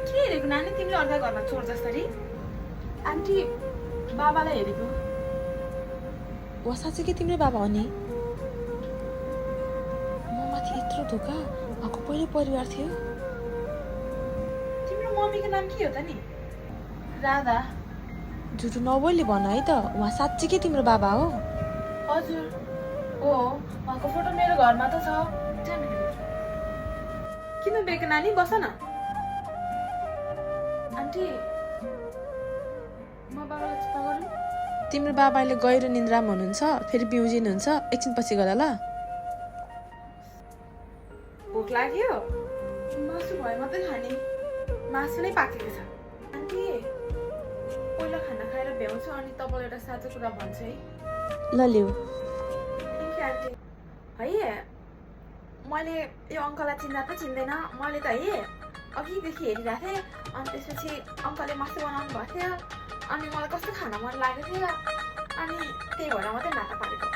के हेरेको नानी तिमीले अर्का घरमा चोर जसरी आन्टी बाबालाई हेरेको वा साँच्चै तिम्रो बाबा हो नि म माथि यत्रो धोका उहाँको पहिलो परिवार थियो तिम्रो मम्मीको नाम के हो त नि राधा झुटो नबोली भन है त उहाँ साँच्चै तिम्रो बाबा हो हजुर हो उहाँको फोटो मेरो घरमा त छ किन बेक नानी बस न आन्टी म बाबालाई चिन्ता गरौँ तिम्रो बाबाले गहिरो निन्द्रामा हुनुहुन्छ फेरि बिउजिनुहुन्छ एकछिन पछि गर ल भोक लाग्यो मासु भए मात्रै खाने मासु नै पाकेको छ आन्टी पहिला खाना खाएर भ्याउँछु अनि तपाईँलाई एउटा साँचो कुरा भन्छु है ल लिऊ थ्याङ्क यू आन्टी है मैले यो अङ्कललाई चिन्दा त चिन्दैन मैले त है अघिदेखि हेरिरहेको थिएँ अनि त्यसपछि अङ्कलले मासु बनाउनु भएको थियो अनि मलाई कस्तो खान मन लागेको थियो अनि त्यही भएर मात्रै नाता पारेको